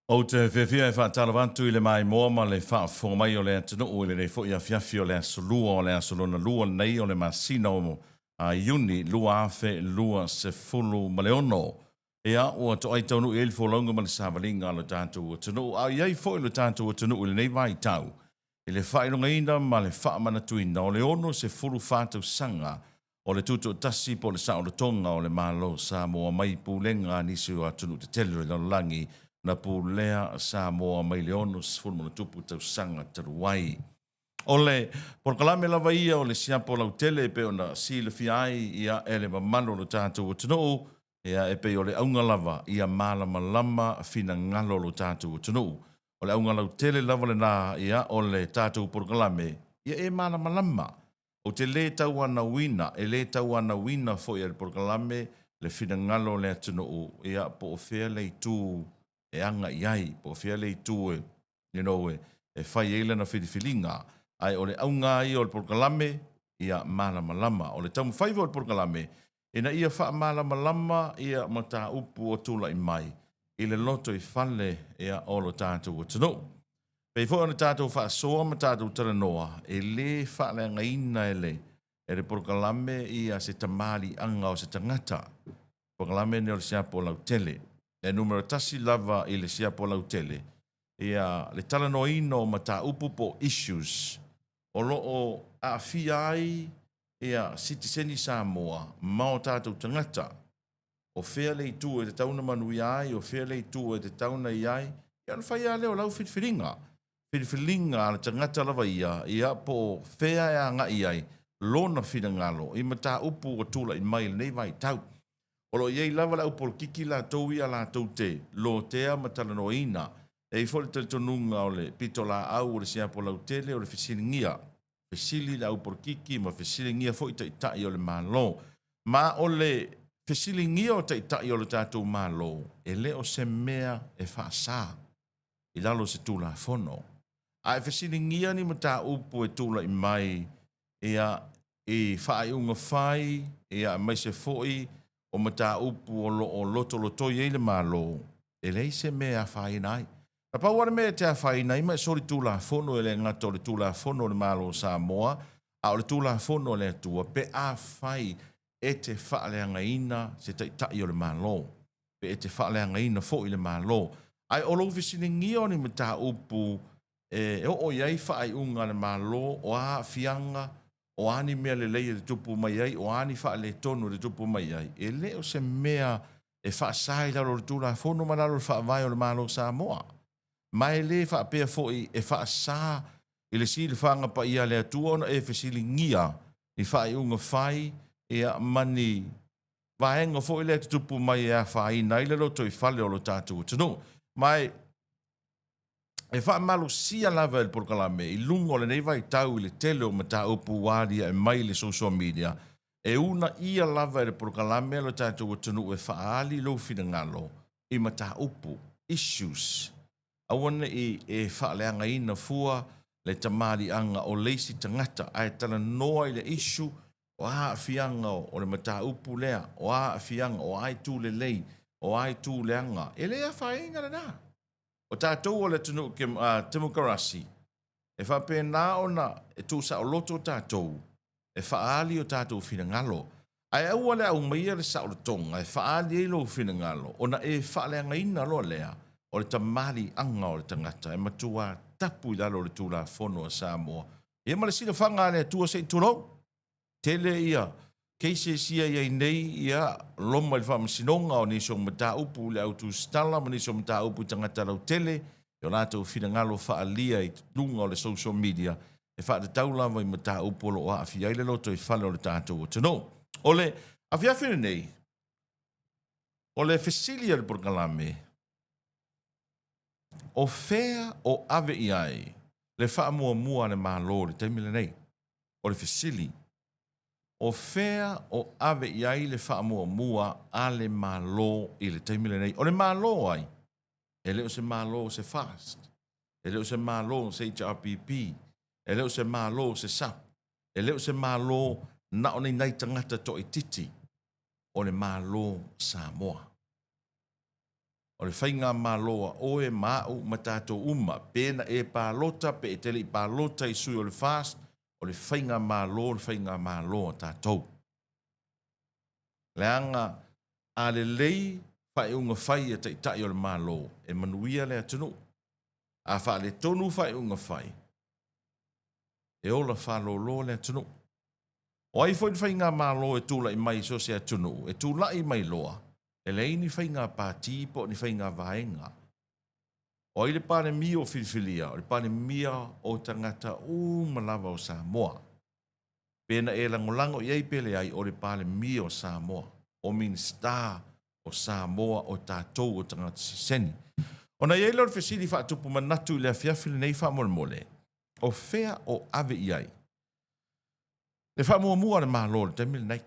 Ou te fiafia e faatalofa atu i le maimoa ma le faafofoga mai o le atunuu i lenei foi afiafi o le aso Lua o le aso lona lua lenei o le masina o Iuni 2026. Ia, ua toai taunuu i ai le folauga ma le savaliga a lo tatou atunuu, a o i ai foi lo tatou atunuu i lenei vaitau i le faailogaina ma le faamanatuina o le 64 tausaga o le Tutoatasi po o le Saolotoga o le Malo o Samoa mai pulega a nisi o atunuu tetele o le lalolagi na pulea Samoa mai le 60+ tausaga talu ai. O le polokalame lava ia o le siapo lautele e pei ona silafia ai ia e le mamalu o lo tatou atunuu, ia e pei o le auga lava ia malamalama finagalo o lo tatou atunuu. O le auga lautele lava lena ia o le tatou polokalame ia e malamalama. Ou te lē tauanauina, e lē tauanauina foi e le polokalame le finagalo o le atunuu ia po o fea le itu e aga i ai, po o fea le itu e you know, e fai ai lana filifiliga. Ae o le auga lava ia o le polokalame, ia malamalama. O le taumafai foi o le polokalame, ina ia faamalamalama ia mataupu o tulai mai i le lotoifale ia o lo tatou atunuu. Pei foi ona tatou faasoa ma tatou talanoa, e lē faaleagaina e le e le polokalame ia se tamaliiaga o se tagata. Polokalame lenei o le siapo lautele. E numera tasi lava i le siapo lautele ia le talanoaina o mataupu po o issues o lo o aafia ai ia sitiseni Samoa ma o tatou tagata. O fea le itu e tatau ona manuia ai, o fea le itu e tatau ona i ai, ia ona fai lava lea o lau filifiliga. Filifiliga a le tagata lava ia, ia po o fea e agai i ai lona finagalo i mataupu ua tulai mai i lenei vaitau. O lo o i ai lava le au polokiki latou ia latou te lotea ma talanoaina. E i ai foi le talitonuga o le pitolaau o le siapo lautele o le fesiligia. Fesili le au polokiki ma fesiligia foi Taitai o le Malo. Ma o le fesiligia o Taitai o le tatou Malo, e le o se mea e faasa i lalo o se Tulafono. A e fesiligia ni mataupu e tulai mai ia i faaiuga fai ia aemaise foi o mataupu o lo o lotolotoi ai le Malo, e leai se mea e afaina ai. Na pau lava le mea e te afaina ai ma e solitulafono e le gata o le Tulafono a le Malo o Samoa, a o le Tulafono a le Atua pe afai e te faaleagaina se Taitai o le Malo, pe e te faaleagaina foi le Malo. Ae o lou fesiligia o ni mataupu e oo i ai faaiuga a le Malo, o a aafiaga, o a ni mea lelei e tutupu mai ai, o a ni faaletonu e tutupu mai ai, e le o se mea e faasa i lalo o le Tulafono ma lalo o le Faavae o le Malo o Samoa. Ma e le faapea foi e faasa i le silafaga paia a le Atua ona e fesiligia ni faaiuga fai ia ma ni vaega foi lea e tutupu mai e afaina ai le lotoifale o lo tatou atunuu. Ma e E faamalosia lava e le polokalame i luga o lenei vaitau i le tele o mataupu ua aliae mai i le social media, e uunaia lava e le polokalame lo tatou atunuu e faaali lou finagalo i mataupu, issues. Aua ne i e faaleagaina fua le tamaliiaga o le isi tagata ae talanoa i le issue, o a aafiaga o le mataupu lea, o a aafiaga, o a itu lelei, o a itu leaga. E le afaina lena. O tatou o le atunuu temokarasi, e faapena ona e tuusaoloto tatou e faaali o tatou finagalo. Ae aua le aumaia le saolotoga e faaali ai lou finagalo ona e faaleagaina loa lea o le tamaliiaga o le tagata e matua tapu i lalo o le Tulafono a Samoa. Ia ma le silafaga a le Atua se i tulou. Tele ia cases ia i ai nei ia loma i le faamasinoga o nisi o mataupu i le au tusitala ma nisi o mataupu i tagata lautele i o latou finagalo faaalia i luga o le social media e faatatau lava i mataupu o lo o aafia ai le lotoifale o le tatou atunuu. O le afiafi lenei, o le fesili a le polokalame, o fea o ave i ai le faamuamua a le Malo i le taimi lenei? O le fesili, o fea o ave i ai le faamuamua a le Malo i le taimi lenei? O le Malo ai? E le o se Malo o se FAST, e le o se Malo o se HRPP, e le o se Malo o se SUP, e le o se Malo na o ni nai tagata toaitiiti, o le Malo Samoa. O le faigamalo a oe ma a'u ma tatou uma, pe na e palota pe e te le i palota i sui o le FAST, o le faigamalo le faigamalo a tatou. Leaga a lelei faaiuga fai a Taitai o le Malo, e manuia le atunuu. A faaletonu faaiuga fai, e ola faalolo le atunuu. O ai foi le faigamalo e tulai mai i so o se atunuu, e tulai mai loa, e leai ni faiga pati po o ni faiga vaega. O ai le Palemia o filifilia? O le Palemia o tagata uma lava o Samoa. Pe na e lagolago i ai pe leai, o le Palemia o Samoa, o Minisita o Samoa, o tatou o tagata sitiseni. Ona i ai lea o le fesili faatupu manatu i le afiafi lenei faamolemole, o fea o ave i ai le faamuamua a le Malo i le taimi lenei?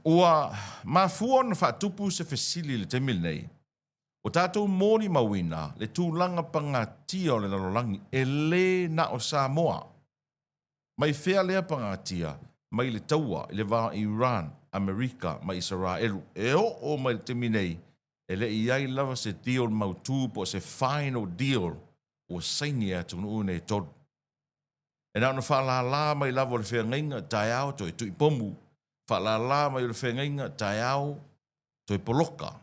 Ua mafua ona faatupu se fesili i le taimi lenei, ua tatou molimauina le tulaga pagatia o le lalolagi, e le na o Samoa. Mai fea lea pagatia? Mai le taua i le va o Iran, Amerika ma Isaraelu. E oo mai le taimi nei, e le i i ai lava se deal mautu po o se final deal ua saini e atunuu nei e tolu. E na ona faalala mai lava o le feagaiga, taeao toe tuipomu, faalala mai o le feagaiga, taeao toe poloka.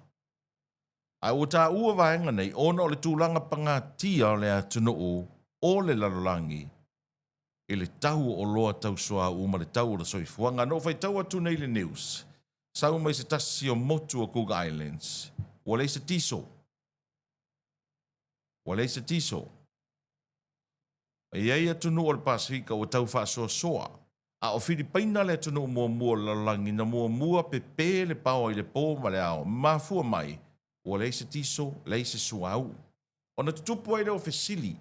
Ae ua taua vaega nei ona o le tulaga pagatia o le atunuu o le lalolagi i le tau o oloa tau suauu ma le tau o le soifuaga. Na ou faitau atu nei i le news, sau mai se tasi o motu o Cook Islands, ua leai se tiso. Ua leai se tiso. E i ai atunuu o le Pasefika ua tau faasoasoa, a o Filipaina le atunuu muamua o le lalolagi na muamua pepe le paoa i le po ma le ao, mafua mai ua leai se tiso, leai se suauu. Ona tutupu ai lea o fesili,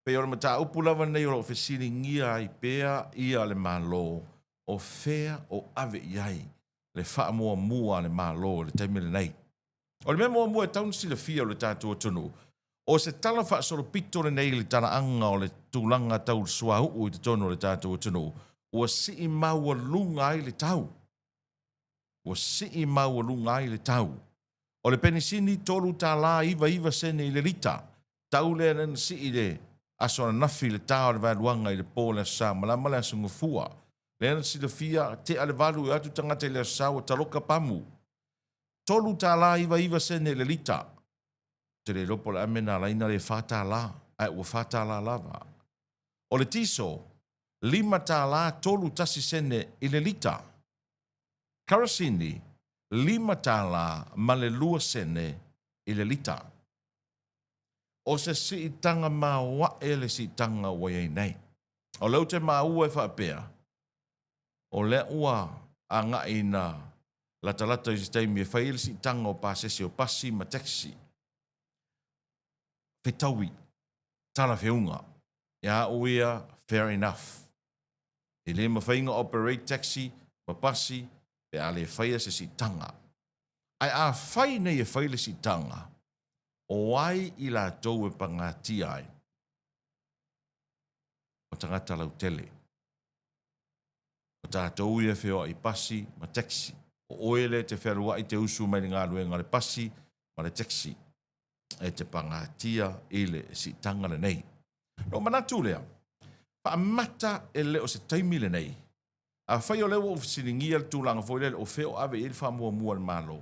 pei o le mataupu lava lenei o lo o fesiligia ai pea ia le Malo, o fea o ave i ai le faamuamua a le Malo i le taimi lenei? O le mea muamua e tatau ona silafia o le tatou atunuu, o se tala faasolopito lenei i le talaaga o le tulaga tau suauu i totonu o le tatou atunuu, ua sii maualuga ai le tau. Ua sii maualuga ai le tau. O le penisini $3.99 sene i le lita, tau lea na sii i le aso ananafi i le ta o le vaeluaga i le po o le Aso Sa malama le Aso Gafua. Lea na silafia, tea le 8 e o atu tagata i le Aso Sa ua taloka pamu. $3.99 sene i le lita. Ou te le iloa po o le a le mea na ala ai ona le $4, ae ua $4 lava. O le tiso, $5.31 sene i le lita. Karasini, $5 ma le 2 sene i le lita. O se siitaga maoae le siitaga ua i ai nei. O lea ou te maua e faapea, o lea ua agai ina latalata i se taimi e fai ai le siitaga o pasese o pasi ma taxi. Fetaui, talafeuga. Ia au ia, fair enough. E le mafai ona operate taxi ma pasi pe a le faia se siitaga. Ae afai nei e fai le siitaga, o ai i latou e pagatia ai? O tagata lautele. O tatou ia e feoai i pasi ma taxi. O oe lea e te fealuai te usu mai le galuega a le pasi ma le taxi e te pagatia i le siitaga lenei. Na ou manatu lea, faamata e le o se taimi lenei. Afai o lea ua ou fesiligia le tulaga foi lele o fea o ave i ai le faamuamua a le Malo,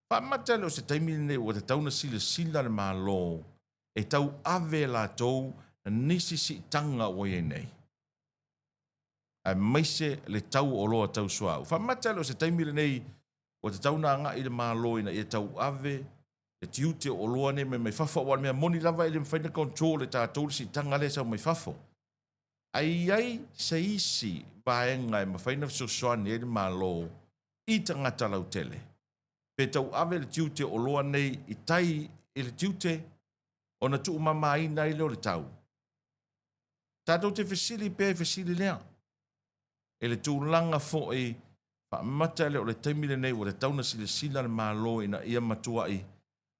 faamata e le o se taimi lenei ua tatau ona silasila le Malo e tau ave e latou nisi siitaga ua i ai nei, aemaise le tau o oloa tau suauu. Faamata e le o se taimi lenei ua tatau ona agai le Malo ina ia tauave le tiute o oloa nei mai mai fafo, aua o le mea moni lava e le mafai ona control e tatou le siitaga lea e sau mai fafo. Ae i ai se isi vaega e mafai ona fesoasoani ai le Malo i tagata lautele, pe tauave le tiute o oloa nei i tai i le tiute ona tuumamaina ai lea o le tau. Tatou te fesili pea i fesili lea, i le tulaga foi faamata lea o le taimi lenei ua tatau ona silasila le Malo ina ia matuai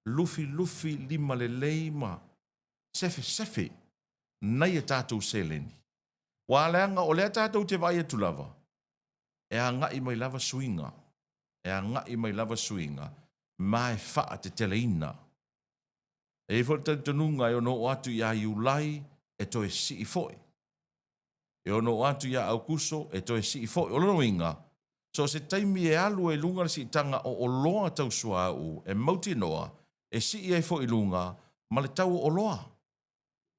lufilufi limalelei ma sefesefe nai a tatou seleni. Ua leaga o lea tatou te vaai atu lava, e agai mai lava suiga, e agai mai lava suiga. ma e faateteleina. E i ai foi le talitonuga e ono oo atu ia Iulai e toe sii foi. E ono oo atu ia Aukuso e toe sii foi. O lona uiga, so o se taimi e alu ai i luga le siitaga o oloa tau suauu e mautinoa e sii ai foi i luga ma le tau o oloa.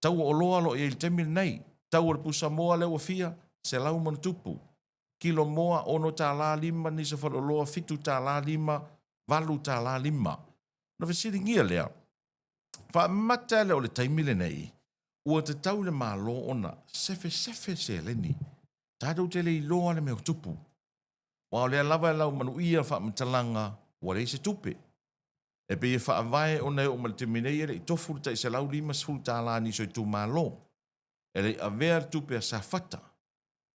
Tau o oloa o lo o i ai i le taimi lenei. Tau o le pusamoa lea ua fia $100+. Kilo moa $6.5, nisi o faleoloa $7.5, $8.5. Ona fesiligia lea, faamata le o le taimi lenei, ua tatau i le Malo ona sefesefe seleni. Tatou te le iloa le mea o tupu. Aua o lea lava e laumanuia faamatalaga ua leai se tupe. E pei e faavae ona e oo mai le taimi nei e le i tofu le tai $150 a nisi o itumalo. E le i avea le tupe a Safata.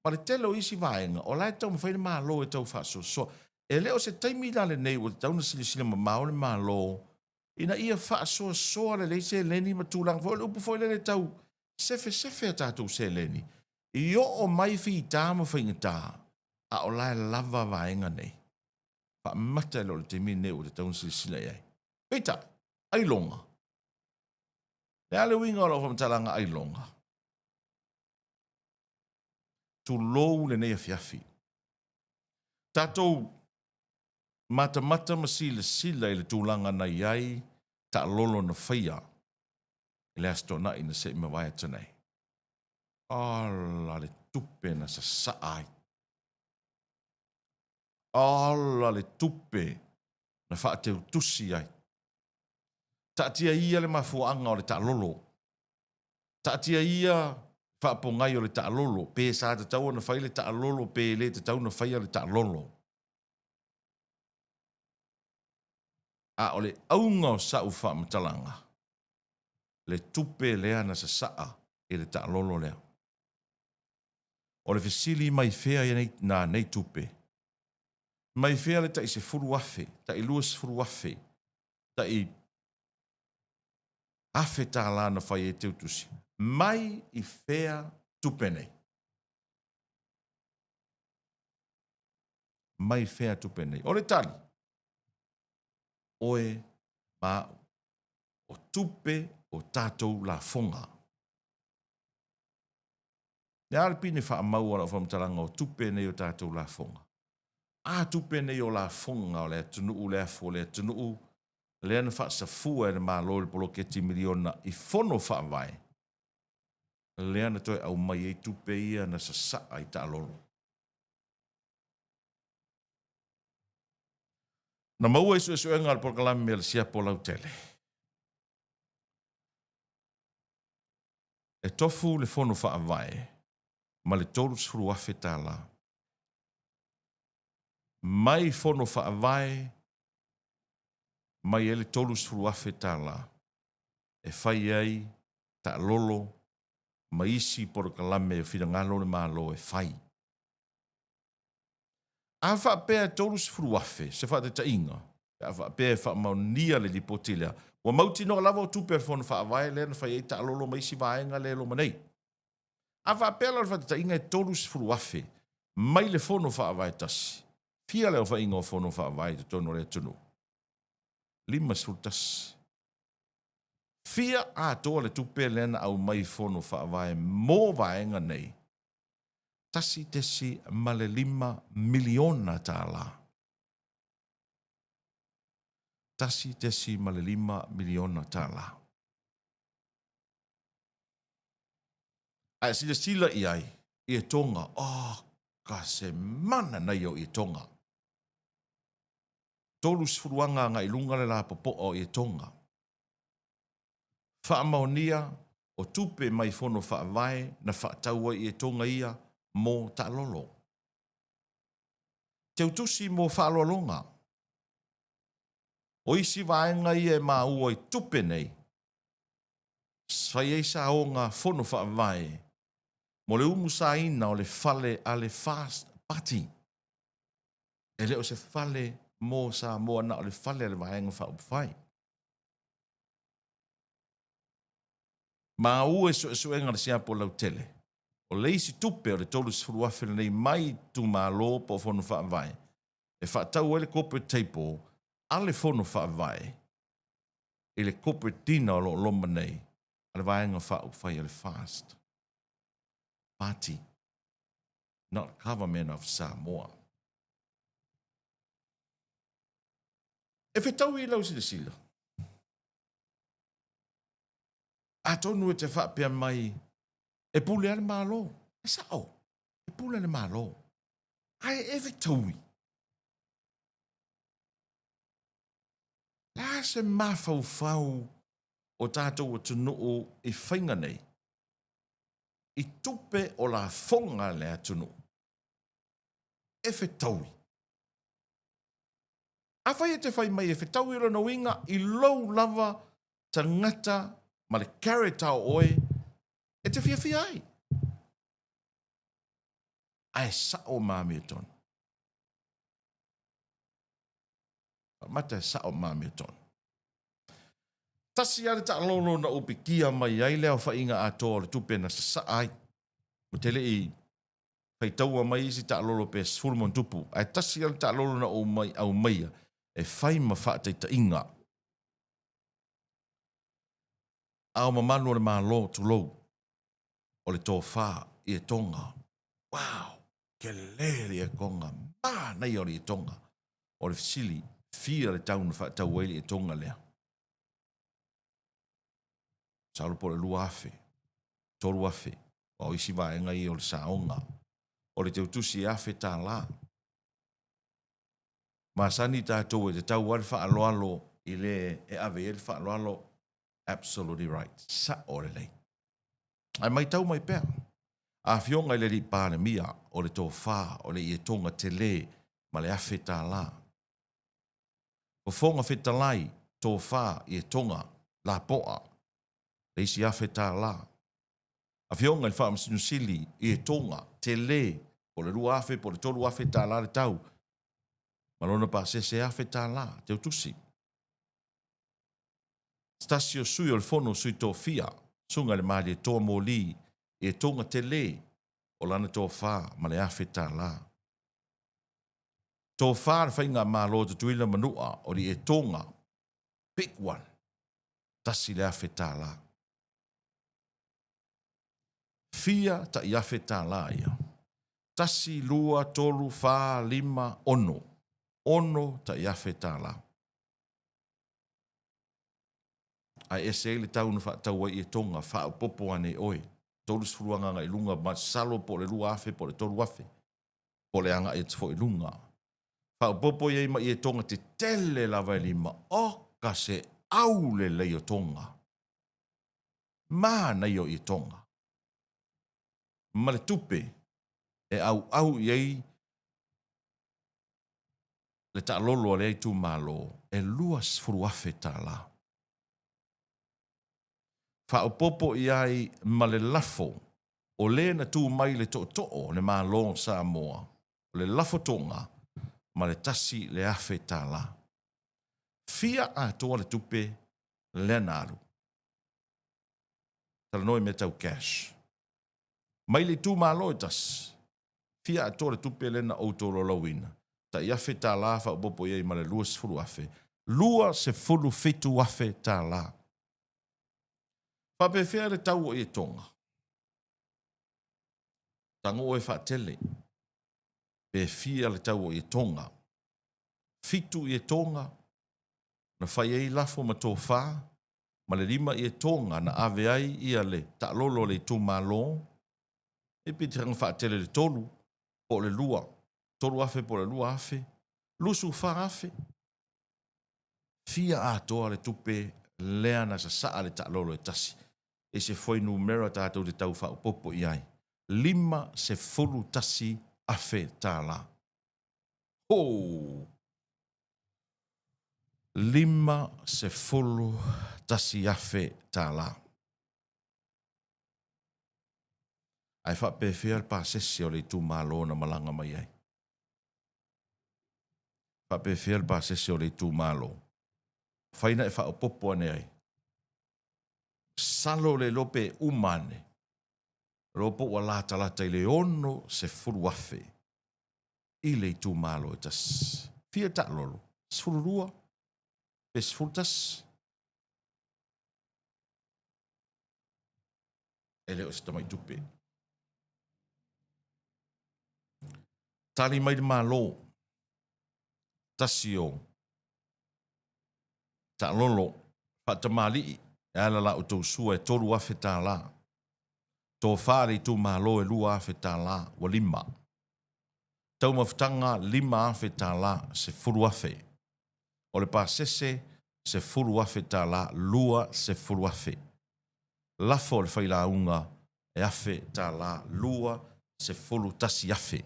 Ma le tele o isi vaega o la e taumafai le Malo e tau faasoasoa. E le o se taimi la lenei ua tatau ona silasila mamao le Malo ina ia faasoasoa lelei seleni ma tulaga foi o le upu foi lele tau sefesefe a tatou seleni i oo mai fita ma faigata, a o la e lava vaega nei. Faamata e le o le taimi lenei ua tatau ona silasila i ai. Peitai, ailoga. Le a le uiga o lau faamatalaga ailoga? Tulou lenei afiafi. Tatou matamata ma silasila i le tulaga na i ai taalolo na faia i le Aso Toonai na se i mavae atu nei. Ala le tupe na sasaa ai. Ala le tupe na faateutusi ai. Taatia ia le mafuaaga o le taalolo. Taatia ia faapogai o le taalolo, pe sa tatau ona fai le taalolo pe le tatau ona faia le taalolo. A o le auga o sa'u faamatalaga, le tupe lea na sasaa i le taalolo lea. O le fesili mai fea nā nei tupe? Mai fea le tai $10,000, tai $20,000, tai $1,000 na fai ai teutusi? Mai i fea tupe nei? Mai fea tupe nei? O le tali, oe ma a'u, o tupe o tatou lafoga. Le a le pine faamau a lau faamatalaga o tupe nei o tatou lafoga? A tupe nei o lafoga o le atunuu, le afu o le atunuu, lea na faasafua e le Malo i le poloketi miliona i fono faavae, lea na toe aumai ai tupe ia na sasaa i taalolo. Na maua i suesuega a le polokalame a le siapo lautele, e tofu le fono faavae ma le $30,000 mai fono faavae mai ai le $30,000 e fai ai taalolo ma isi polokalame o finagalo o le Malo e fai. A faapea e $30,000 se faataitaiga, pe a faapea e faamaonia le lipoti lea, ua mautinoa lava o tupe a le Fono Faavae lea na fai ai taalolo ma isi vaega lea e loma nei. A faapea la o le faataitaiga e $30,000 mai le Fono Faavae tasi, fia le aofaiga o Fono Faavae i totonu o le atunuu? 51. Fia atoa le tupe lea na aumai i Fono Faavae mo vaega nei? $1.5 miliona. $1.5 miliona. A e silasila i ai, i Tonga, oh, ka se mana nei o Tonga. 30 aga agai luga le lapopoa o Tonga. Faamaonia o tupe mai fono faavae na faatau ai Tonga ia mo taalolo. Teutusi mo faaaloaloga. O isi vaega ia e maua i tupe nei, fai ai saoga fono faavae mo le umusaina o le fale a le Fast Party. E le o se fale mo Samoa na o le fale a le Vaega Faaupufai. Maua i suesuega a le siapo lautele, o le isi tupe o le $30,000 lenei mai itumalo po o fono faavae e faatau ai le corporate table. a le Fono Faavae i le corporate dinner o lo o loma nei a le Vaega Faaupufai a le FAST Party, not Government of Samoa. E fetaui i lau silasila. Atonu e te faapea mai, e pule a le Malo. E sao, e pule le Malo. Ae e fetaui. Le a se mafaufau o tatou atunuu i faiga nei, i tupe o lafoga a le atunuu, e fetaui? Afai e te fai mai e fetaui o lona uiga i lou lava tagata ma le character o oe e te fiafia ai. Ae sao ma amiotonu. Faamata e sao ma amiotonu. Tasi lava le taalolo na upikia mai ai le aofaiga atoa o le tupe na sasaa ai. Ou te le i faitaua mai isi taalolo pe 10+, ae tasi lava le taalolo na ou aumaia e fai ma faataitaiga. Ao mamalu o le Malo, tulou, o le tofa i etoga. Wow! Tele le etoga, manaia o le etoga. O le fesili, fia le tau na faatau ai le etoga lea? Masalo po o le 2000, 3000, aua o isi vaega ia o le saoga. O le teutusi e $1000. Masani tatou e tatau lava le faaaloalo i le e ave i ai le faaaloalo, absolutely right, sao lelei. Ae matau mai pea, Afioga i le Alii Palemia, o le tofa, o le ietoga tele ma le $1000. Fofoga Fetalai, tofa, ietoga, lapoa, le isi $1000. Afioga i le Faamasino Sili, ietoga, tele, po o le $2000 po o le $3000 le tau, ma lona pasese $1000, teutusi. Se tasi o sui o le Fono o Sui Tofia, Susuga i le Malietoa Moli, ietoga tele o lana tofa ma le $1000. Tofa le Faigamalo a Tutuila ma Manua o le ietoga, big one, $1,000. Fia tai $1000 ia? Tasi, lua, tolu, fa, lima, ono. Ono tai $1000. Ae ese ai le tau na faatau ai ietoga, faaopoopo ane e oe, 30 agaga i luga, masalo po o le 2000 po o le 3000, po o le agai atu foi i luga. Faaopoopo i ai ma ietoga tetele lava e lima, oka se au lelei o Toga! Manaia o ietoga! Ma le tupe e auau i ai le taalolo a lea itumalo e $20,000. Faaopoopo i ai ma le lafo o le na tu mai le tootoo o le Malo o Samoa, o le lafo toga ma le $1,000. Fia atoa le tupe lea na alu? Talanoa i mea tau cash. Mai le itumalo e tasi, fia atoa le tupe lea na ou tolaulauina, tai $1000 faaopoopo i ai ma le 20,000, $27,000. Faapefea le tau o ietoga? Tago e faatele pe fia le tau o ietoga. Fitu ietoga na fai ai lafo ma tofa ma le lima ietoga na ave ai ia le taalolo a le itumalo, e pei te faatele le tolu po o le lua, 3000 po o le 2000, 24,000. Fia atoa le tupe lea na sasaa le taalolo e tasi. E se fuainumera tatou te tau faaopoopo i ai. $51,000. Ho! $51,000. Ae faapefea le pasese o le itumalo na malaga mai ai? Faapefea le pasese o le itumalo? Fai na e faaopoopo ane ai. Masalo le iloa pe uma ane, iloa po ua latalata i le 60,000 i le itumalo e tasi. Fia taalolo? 12? Pe 11. E le o se tamai tupe. Tali mai le Malo, tasi o taalolo faatamalii e ala la outou sua e $3,000. Tofa le itumalo e $2,000 ua lima. Taumafataga $5,000, $10,000. O le pasese $10,000, $20,000. Lafo a le failauga e $1,000, $21,000.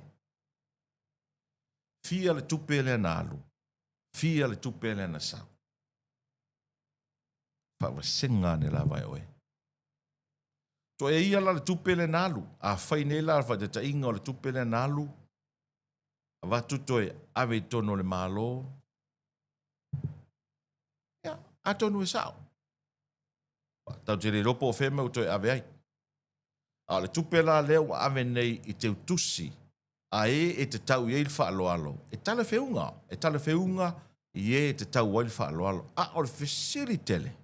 Fia le tupe lea na alu? Fia le tupe lea na sau? Faavasega ane lava e oe. Toe ia la le tupe lea na alu. Afai nei la le faataitaiga o le tupe lea na alu, avatu toe ave i totonu o le Malo, ia, atonu e sao. Tatou te le iloa po o fea mea ua toe ave ai. A o le tupe la lea ua ave nei i teutusi a e e tatau i ai le faaaloalo, e talafeuga, e talafeuga i e e tatau ai le faaaloalo. A o le fesili tele,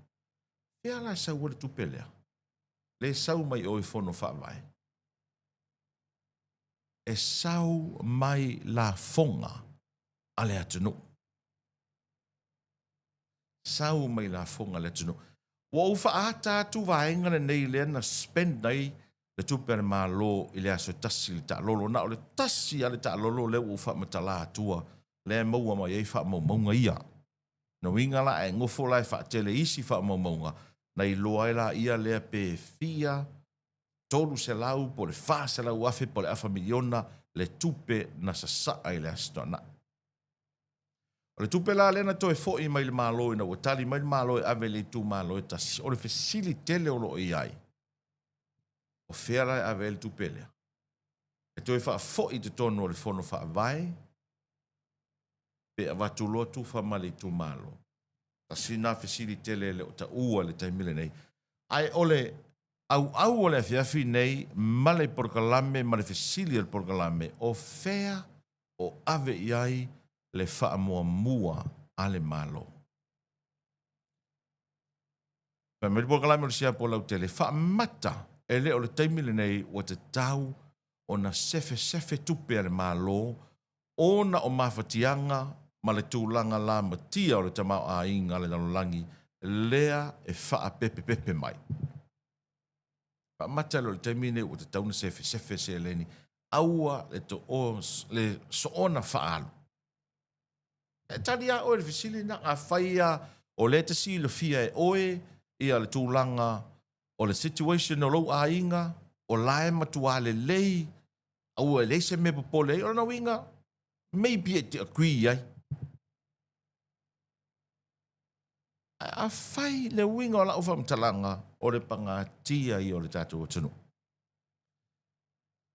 fea la e sau ai le tupe lea? Lea e sau mai o i Fono Faavae. E sau mai lafoga a le atunuu. Sau mai lafoga a le atunuu. Ua ou faaata atu vaega lenei lea na spend ai le tupe a le Malo i le aso e tasi i le taalolo. Na o le tasi lava le taalolo lea ua ou faamatala atua lea e maua mai ai faamaumauga ia. Lona uiga la a e nofo la e faatele isi faamaumauga, na iloa ai laia lea pe fia 300 po o le 400 afe po o le afa miliona le tupe na sasaa i le Aso Toonai. O le tupe la lea na toe foi mai i le Malo ina ua tali mai le Malo e ave i le itumalo e tasi, o le fesili tele o lo o i ai, o fea la e ave ai le tupe lea? E toe faafoi i totonu o le Fono Faavae pe avatu loa tufa ma le itumalo? Tasi lena fesili tele e le o taua i le taimi lenei. Ae o le auau o le afiafi nei ma le polokalame ma le fesili o le polokalame, o fea o ave i ai le faamuamua a le Malo? Fai mai le polokalame o le siapo lautele, faamata e le o le taimi lenei ua tatau ona sefesefe tupe a le Malo ona o mafatiaga ma le tulaga lamatia o le tamaoaiga a le lalolagi lea e faapepepepe mai. Faamata loa i le taimi lenei ua tatau ona sefesefe seleni, aua le le soona faaalu. E tali lava oe i le fesili lena, afai lava o lea e te silafia e oe ia le tulaga o le situation o lou aiga, o la e matua lelei, aua e leai se mea e popole ai, o lona uiga, maybe e te agree ai. Ae afai le uiga o lau faamatalaga, o le pagatia ia o le tatou atunuu.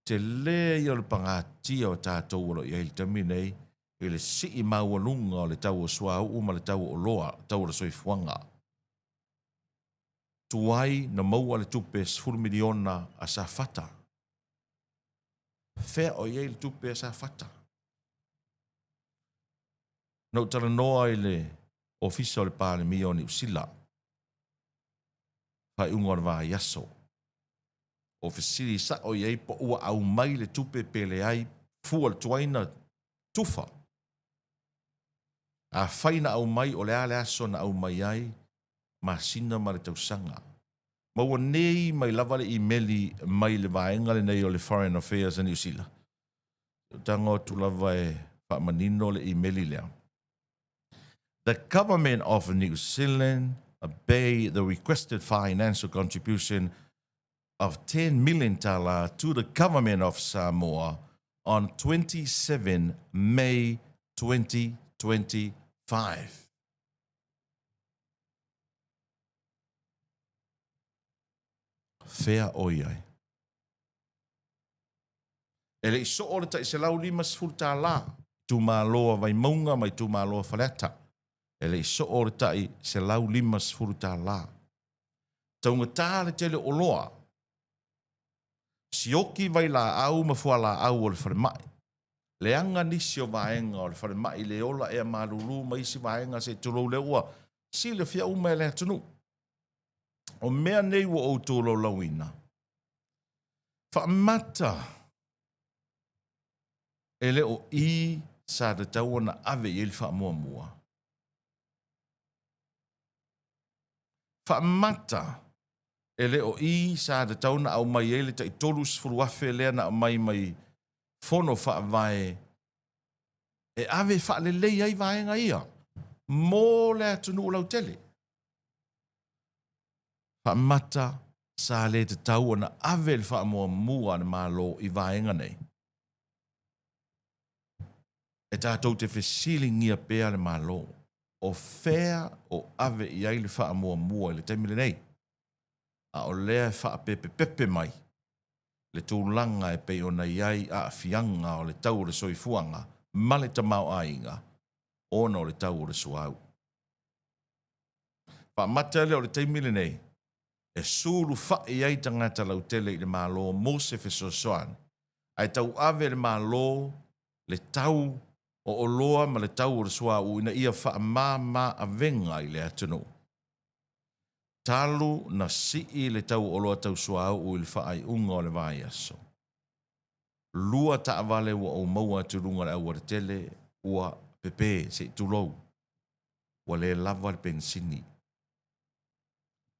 Tele ia o le pagatia o tatou o lo o i ai i le taimi lenei i le sii maualuga o le tau o suauu ma le tau o oloa, tau o le soifuaga. Tuai na maua le tupe $10 miliona a Safata. Fea o i ai le tupe a Safata? Na ou talanoa i le Ofisa o le Palemia o Niu Sila, faaiuga o le vaiaso. O fesili sao i ai po ua aumai le tupe pe leai, fua le tuaina tufa. Afai na aumai, o le a le aso na aumai ai, masina ma le tausaga. Ma ua nei mai lava le imeli mai le vaega lenei o le Foreign Affairs a Niu Sila. Ou tago atu lava e faamanino le imeli lea. The government of New Zealand pay the requested financial contribution of 10 million tala to the government of Samoa on 27 May 2025. Fea o i ai? E le i soo le tai $150 itumalo a Vaimauga ma itumalo a Faleata. E le i soo le tai $150. Taugata le tele o oloa. Sioki vailaau ma fualaau o le falemai. Leaga nisi o vaega o le falemai le ola ea malulu ma isi vaega se i tulou lea ua Silafia uma e le atunuu. O mea nei ua ou tolaulauina, faamata e le o i sa tatau ona ave i ai le faamuamua. Faamata e le o i sa tatau ona aumai ai le tai $30,000 lea na aumai mai Fono Faavae e ave e faalelei ai vaega ia mo le atunuu lautele. Faamata sa le tatau ona ave le faamuamua a le Malo i vaega nei. E tatou te fesiligia pea le Malo, o fea o ave i ai le faamuamua i le taimi lenei? A o lea e faapepepepe mai le tulaga e pei ona i ai aafiaga o le tau o le soifuaga ma le tamaoaiga ona o le tau o le suauu. Faamata lea o le taimi lenei e sulufai ai tagata lautele i le Malo mo se fesoasoani, ae tauave e le Malo le tau o oloa ma le tau o le suauu ina ia faamama avega i le atunuu. Talu na sii le tau o oloa tau suauu i le faaiuga o le vaiaso, lua taavale ua ou maua atu i luga o le aualatele ua pepe, se i tulou, ua le lava le penisini.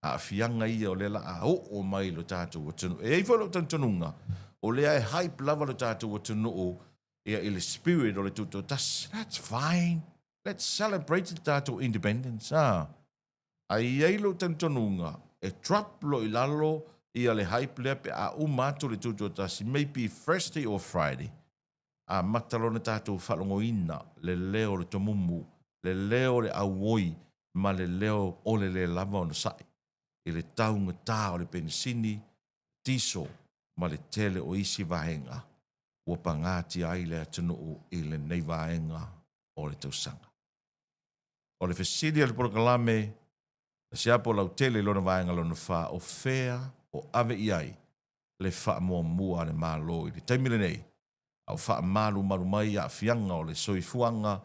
Aafiaga ia o lea la a oo mai i lo tatou atunuu. E i ai foi lou talitonuga, o lea e hype lava lo tatou atunuu ia i le spirit o le tutoatasi. That's fine. Let's celebrate le tatou independence. Ah. Ae i ai lou talitonuga, e drop loa i lalo ia le hype lea pe a uma atu le tutoatasi, maybe Thursday or Friday, amata loa ona tatou faalogoina le leo o le tomumu, le leo o le auoi ma le leo o le le lava onosai i le taugata o le penisini, tiso ma le tele o isi vaega ua pagatia ai le atunuu i lenei vaega o le tausaga. O le fesili a le polokalame a Siapo Lautele i lona vaega lona fa, o fea o ave i ai le faamuamua a le Malo i le taimi lenei, a o faamalumalu mai aafiaga o le soifuaga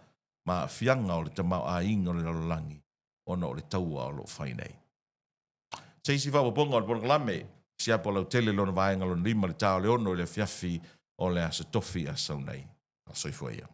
ma aafiaga o le tamaoaiga o le lalolagi ona o le taua o lo o fai nei. Se isi faaopoopoga o le polokalame, Siapo Lautele i lona vaega lona lima i le ta o le ono i le afiafi o le Aso Tofi a sau nei. Soifua ia.